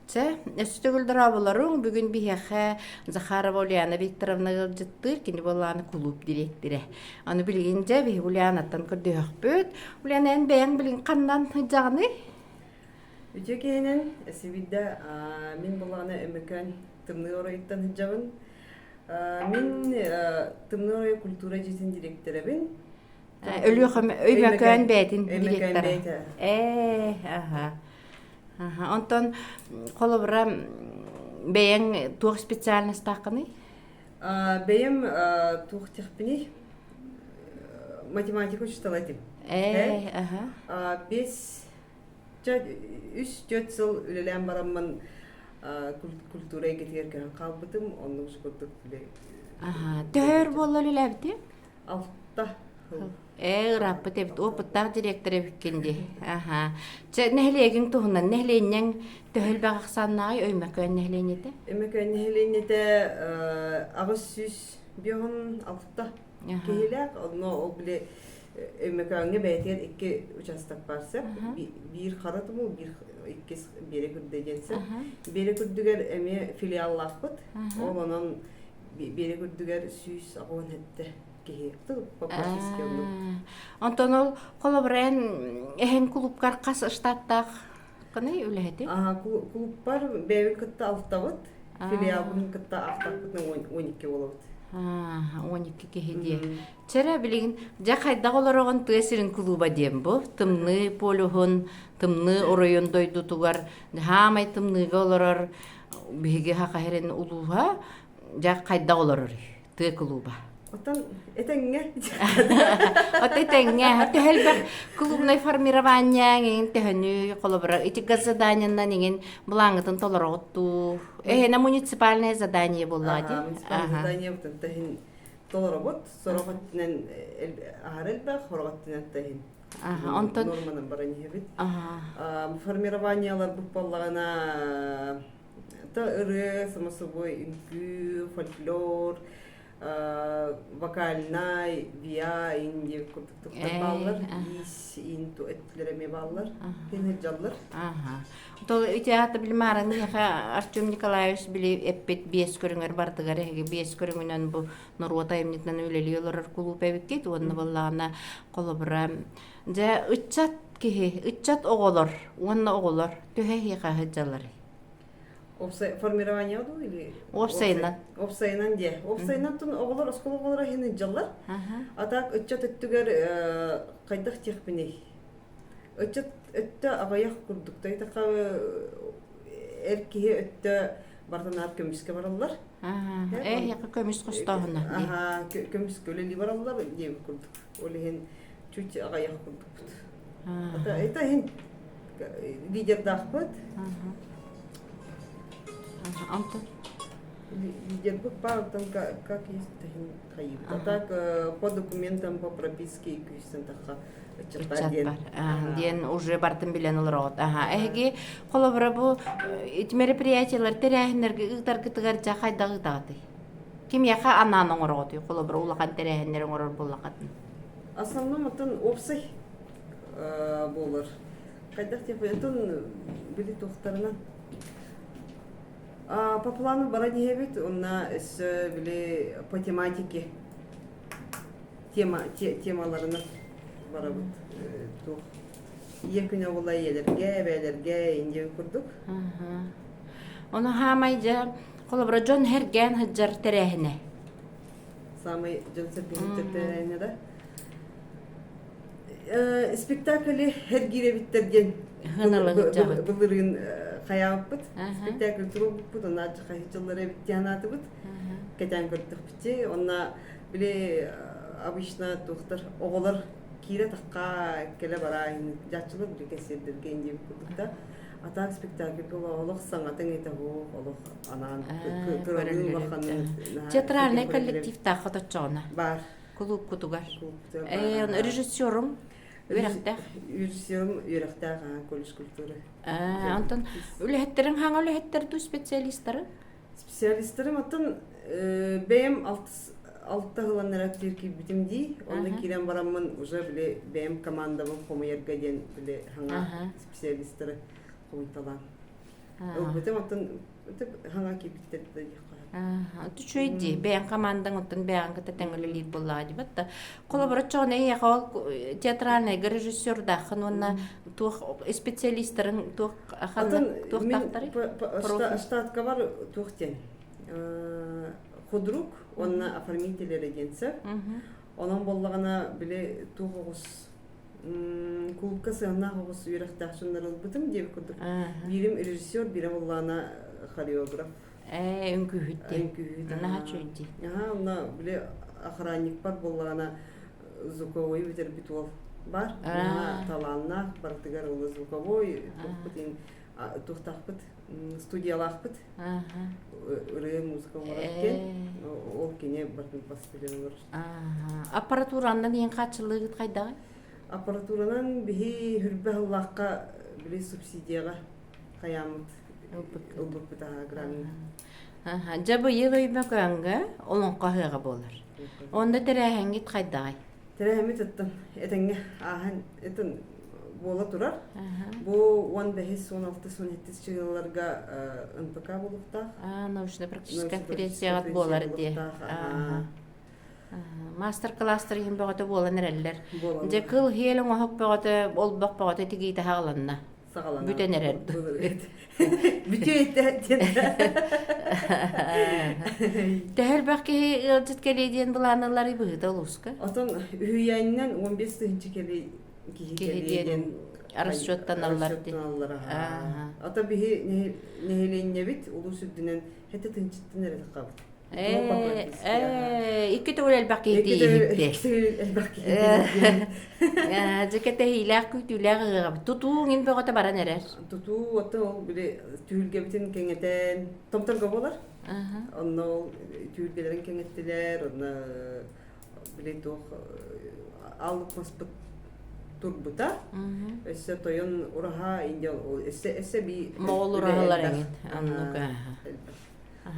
Чэ, өссө төгүл дорооболоруҥ. Бүгүн биһиэхэ Захарова Ульяна Викторовна ыалдьыттыыр, кини буоллаҕына кулууп дириэктэрэ. Аны билигин дьэ биһиги Ульянаттан көрдөһүөхпүт. Ульяна, эн бэйэҥ билигин ханнан сылдьаҕыный? Үтүө киһинэн Сибидэ мин буоллаҕына Өмөкөөн Тымныы оройуттан сылдьабын. Мин Тымныы оройу культура дьиэтин дириэктэрэбин. Өлүөхүмэ Өймөкөөн бэйэтин дириэктэрэ. Ээ, аха. Аха. Онтон холобура бэйэҥ туох специальностааххыный? Бэйэм туох диэхпиний? Математика учуутала этим. Ээ, аха. Бес үс-түөрт сыл үлэлээн бараммын культура эйгэтигэр көһөн хаалбытым. Оннук курдук Аха. Төһө өр буолла үлэлээбитиҥ? Алта сыл. Ээ, ырааппыт эбит, опыттаах директор эбиккин дии. Аха. Чэ, нэһилиэгиҥ туһунан, нэһилиэнньэҥ төһө элбэх ахсааннааҕый Өймөкөөн нэһилиэнньэтэ? Өймөкөөн нэһилиэнньэтэ 856 киһилээх. Онно ол били Өймөкөөҥҥө бэйэтигэр икки участок баар сөп. Биир Хара Тумул, биир иккис Биэрэк Үрдэ диэн сөп. Биэрэк Үрдүгэр эмиэ филиаллаахпыт. Ол онон Биэрэк Үрдүгэр 187 киһи практически оннук. Онтон ол холобура эн эһэҥ кулуупкар хас штаттаах кыный үлэһити? Кулууппар бэйэбин кытта алтабыт, филиалбын кытта ахтаппытын 12 буолабыт. 12 киһи диэ. Чэрэ билигин дьэ хайдах олороҕун тыа сирин кулууба диэн бу тымныы полюһун, тымныы оройун дойдутугар хаамай тымныыга олорор биһиги Саха сирин улууһа дьэ хайдах олорор тыа кулууба? Оттон этэҥҥэ. От этэҥҥэ. Төһө элбэх клубнай формирование иҥин төһөнү холобура ити госзаданиеннан иҥин былааҥҥытын толороҕут дуу? Эһэнэ муниципальное задание буоллаҕа дии. Муниципальное задание бутун толоробут. Сорох өттүнэн аһара элбэх, сорох өттүнэн таһин. Онтон норманан баран иһэбит. Формированиеларбыт буоллаҕына та ырыа, само собой, үҥкүү, фольклор, вокальнай, виа, инди курдук туттар бааллар, иис, ин өттүлэр эмиэ бааллар, сылдьаллар. Тол ити аата билимааран миэхэ Артем Николаевич били эппит биэс көрүҥэр бардыгар эһиги биэс көрүҥүнэн бу норуот айымньытынан үлэлии олорор кулууп эбиккит уонна буоллаҕына холобура дьэ ыччат киһи ыччат оҕолор уонна оҕолор төһө эһиэхэ сылдьалларый? Формирование дуу или Уопсайынан. Уопсайынан диэ. Уопсайынан тун оҕолор оскуола оҕолоро иһин ыдьаллар. А так ыччат өттүгэр хайдах диэхпиний? Ыччат өттө аҕыйах курдук. Тайытахха эр киһи өттө бартанаат көмүскэ бараллар. Эһиэхэ көмүс хостооһуна. Аха, көмүскэ үлэлии бараллар диэбит курдук. Ол иһин чуть аҕыйах курдукпут. Это, это иһин лидердаахпыт. Антон? Лидербыт баар, оттон как есть хайыыбыт. А так по документам, по прописке күүстэн тахха ыччат бар. Диэн уже бартын билэн олороҕут. Аха. Эһиги холобура бу ити мероприятиелар тэрээһиннэргэ ыытаргытыгар дьэ хайдах ыытаҕытый? Кимиэхэ анаан оҥороҕутуй? Холобура улахан тэрээһиннэри оҥорор буоллаххытына. Основном оттон уопсай буолар. Хайдах диэхпин, оттон били туохтарынан по плану баран иһэбит, уонна өссө били по тематике тема темаларынан барабыт туох ийэ күнэ була ийэлэргэ, эбээлэргэ индия курдук. Ону хаамай дьэ холобура дьон сэргээн сылдьар тэрээһинэ. Самый дьон сэргээн тэрээһинэ да спектакли эргиирэбиттэр диэн былырыын хайаабыппыт спектакль туруорбуппут онно хайычыллар эбит диэн аатыбыт кэтээн көрдөхпүт онно били обычно туохтар оҕолор киирэ тахха кэлэ бара дьааччылар били кэнсиэрдэргэ диэбит курдук да а так спектакльга олох саҥатын этэ олох анаан кыралыы улаханын театральный коллективтаах хоточчоҕуна баар Кулуупкутугар. Ээ, режиссерум үөрэхтээх. Режиссерум үөрэхтээх колледж культуры. Онтон үлэһиттериҥ хаҥа үлэһиттэр дуу специалистары? Специалистарым оттон бэйэм алта сыланнара киирбитим дии. Онно киирэн бараммын уже били бэйэм командабын хомуйарга диэн били хаҥа специалистары хомуйталаан. Ылбытым оттон хаҥа киирбиттэр да диэххэ. Үчүгэй дии. Бэйэҥ командаҥ оттон бэйэҥ кытта тэҥ үлэлиир буоллаҕа дии да. Холобура чоҕун эйиэхэ ол театральнайга режиссердааххын уонна туох специалистарын туох ханна туохтаахтарый? Штатка бар туох диэн худрук уонна оформитель эрэ диэн сөп. Онон буоллаҕына били туох оҕус кулубка сыаннаах оҕус үөрэхтээх дьоннор ылбытым диэбит курдук. Биирим режиссер, биирим уллаана хореограф. Ээ, үҥкүүһүт дии. Үҥкүүһүт. Наһаа үчүгэй дии. Аһаа, онно били охранникпар буоллаҕына звуковой бүтэрбит уол бар. Наһаа талааннаах, барытыгар ула звуковой, туохпут туохтаахпыт, студиялаахпыт. Ырыа, музыка оҥорор диэн. Ол кини барытын бас билэн олорор. Аппаратуранан иһин хааччыллыыгыт хайдаҕый? Аппаратуранан биһи хүрбэ сыллаахха били субсидияҕа хайааммыт ылбыппыт аһа гранна. Дьэ быйыл Өймөкөөҥҥө олоҥхо ыһыаҕа буолар. Онно тэрээһиҥҥит хайдаҕый? Тэрээһиммит оттон этэҥҥэ ааһан этин буола турар. Бу 15, 16, 17 чыгыларга НПК буолуохтаах. Научно-практическая конференцияҕыт буолар дии. Мастер-класстар иһин бөҕөтө буолан эрэллэр. Дьэ кыл хиэл оҥоһук бөҕөтө, олбох бөҕөтө тигиитэ хааланна. Бүтэн эрэр. Бүтүө диэн. Төһө элбэх киһи ыалдьыт кэлиэ диэн былаанылларый быһыыта улууска? Отон үһүйээнинэн 15 тыһыынча кэлии киһи кэлиэ диэн расчеттаналлар дии. Ата биһи нэһилиэнньэбит улуус үрдүнэн хэтэ тыһыынчаттан эрэ таххабыт. Икки төгүл элбэх киһи тиийиһикти. Элбэх киһи Дьэ кэтэһиилээх күүтүүлээх ыһыаҕабыт. Тутуу иҥин бөҕөтө баран эрэр. Тутуу оттон ол били түһүлгэбитин кэҥэтэн томторго буолар. Онно ол түһүлгэлэрин кэҥэттилэр, онно били туох аллык маспыт турбута. Өссө тойон ураһа индия өссө өссө би Моҕол ураһалар эҥин. Оннук.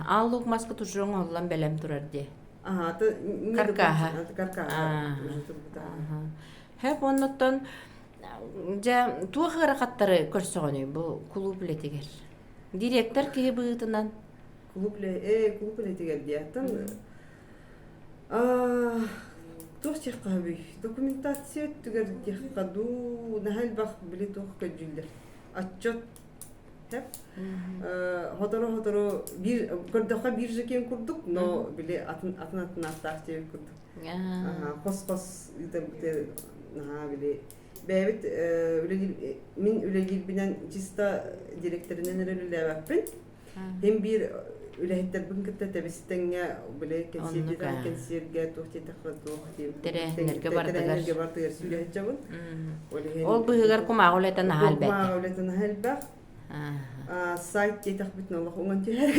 Аал луук маска уже оҥоһуллан бэлэм турар дии. Каркаһа. Каркаһа уже турбута. Хэп оннуттан дьэ туох ыарахаттары көрсөҕүнүй бу кулууп үлэтигэр? Директор киһи быһыытынан. Кулууп кулууп үлэтигэр диэттэн туох диэххэ документация өттүгэр диэххэ дуу наһаа элбэх били туох көрдүүллэр отчет Хотору-хотору биир көрдөххө биир же киэн курдук, но били атын атын атын ааттаах диэбит курдук. Хос-хос ыытарбыты наһаа били бэйэбит үлэлиир мин үлэлиирбинэн чисто директорынан эрэ үлэлээбэппин. Хим биир үлэһиттэрбин кытта тэбис-тэҥҥэ били кэнсиэрдэтэн кэнсиэргэ туох диэтэххэ туох диэн Тэрээһиннэргэ бардыгар. Тэрээһиннэргэ бардыгар сүүлэһиччэбин. Ол быһыгар кумааҕы үлэтэ наһаа элбэх. Кумааҕы үлэтэ наһаа элбэх. Сайт диэтэхпитин олох уҥан түһэр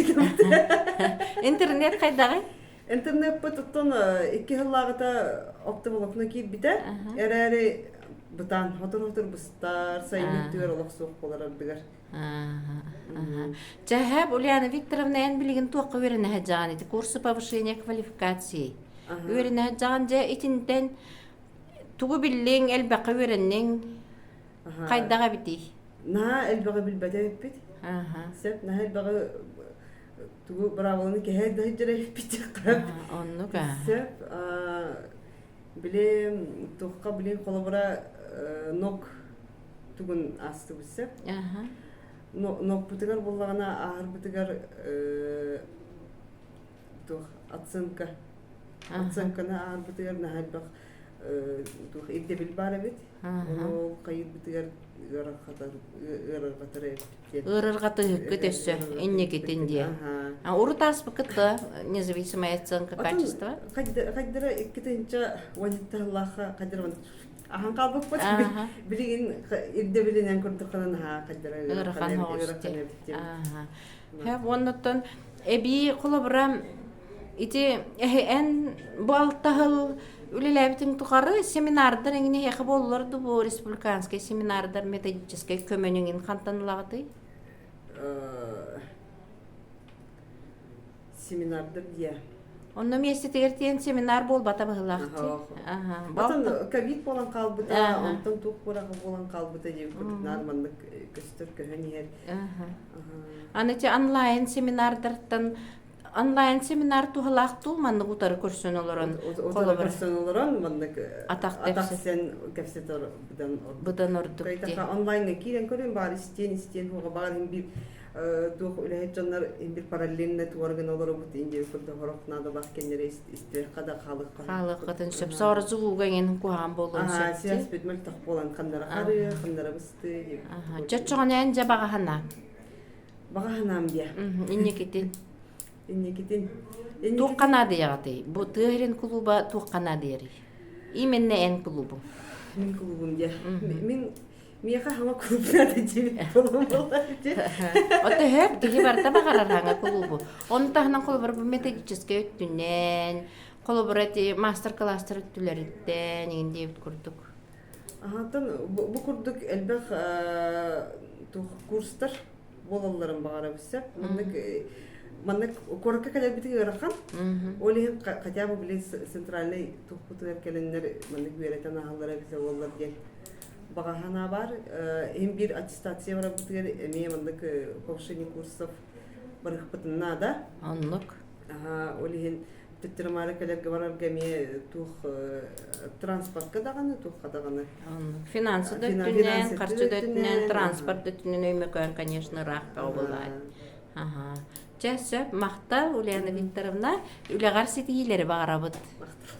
Интернет хайдаҕый? Интернеппит оттон икки сыллааҕыта оптоволокно киирбитэ. Эрээри бытаан хотур-хотур быстар, сайын өттүгэр олох суох буолар ардыгар. Чэһэп Ульяна Викторовна эн билигин туохха үөрэнэ сылдьаҕын ити курсы повышения квалификации. Үөрэнэ сылдьаҕын дьэ итинтэн тугу биллиҥ, элбэххэ үөрэнниҥ, хайдах эбитий? Наһаа элбэҕи билбэтэ эбиппит. Сөп, наһаа элбэҕи тугу быраабыланы кэһэ да сылдьар эбиппит Оннук Сөп, били туохха били холобура ног тугун аастыбыт сөп. Ногпутугар буоллаҕына ааһарбытыгар туох оценка оценканы аарбытыгар наһаа элбэх туох ирдэбил баар эбит. Ону хайыырбытыгар ыарырҕатар ыарырҕатар эбиппит. Ыарырҕатыһыккыт өссө инникитин диye. Урут ааспыккыт да независимая оценка качества? Хайдара икки тыһыынча уон сыллаахха хайдара ахан хаалбыппыт. Билигин ирдэбилинэн курдукканан аһаа хайдара ыарахан Һэ, уоннаттан эбии холобура ити эн бу алта сыл үлэлээбитиҥ тухары семинардар эҥин эһиэхэ буоллар ду бу республиканскай семинардар методическай көмөнү эҥин хантан ылаҕытый? Семинардар диэ. Онно миэстэтигэр тиийэн семинар буолбата быһыылаах дии. Атын ковид буолан хаалбыта, онтон туох буораҕа буолан хаалбыта диэн курдук наар маннык көстөр көһөн иһэр. Аны ти онлайн семинардартан онлайн семинар туһалаах дуу маннык утары көрсөн олорон утары көрсөн олорон маннык атах тэпсэн кэпсэтэр быдан ордук. Быдан ордук дии. Онлайнга киирэн көрүн баар истиэн истиэн хуга баар бир туох үлэһит дьоннор бир параллельно туоргын олоробут индия курдук хорох наадалаах кэннери истиэххэ да хаалыхха хаалыххытын сөп соорозугууга эҥин куһаҕан буолуон сөп сиэспит мөлтөх буолан ханнара харыы ханнара бысты чоччоҕунээн дьэ баҕаһана баҕаһанаам диэ инникитин инникитин туохха наадыйаҕытый бу тыа сирин кулууба туохха наадыйарый именно эн кулуубуҥ мин кулуубум диэ мин Миэхэ хаҥа кулууп наада диэбит буолуом Ото хөп киһи барыта баҕарар хаҥа кулуубу. Ону таһынан холобур бу методическай өттүнэн, холобур эти мастер-класстар өттүлэриттэн иҥин диэбит курдук. Аһатан бу курдук элбэх курстар буолалларын баҕарабын сөп. Маннык маннык куоракка кэлэрбитигэр ыарахан. Ол иһин хотя бы били центральный тухпутугар кэлэннэр маннык үөрэтэн аһаллара эбитэ буоллар диэн баҕа санаа баар. Иһин биир аттестация барарбытыгар эмиэ маннык повышение курсов барыахпытын наада. Оннук. Ол иһин төттөрү-маары кэлэргэ барарга эмиэ туох транспортка даҕаны, туохха даҕаны. Оннук. Финансы да өттүнэн, харчы да өттүнэн, транспорт да өттүнэн өймөкөөн, конечно, ыраах бөҕө буоллаҕа. Аха. Чэ, сөп, махтал, Ульяна Викторовна. Үлэҕэр ситиһиилэри баҕарабыт. Махтал.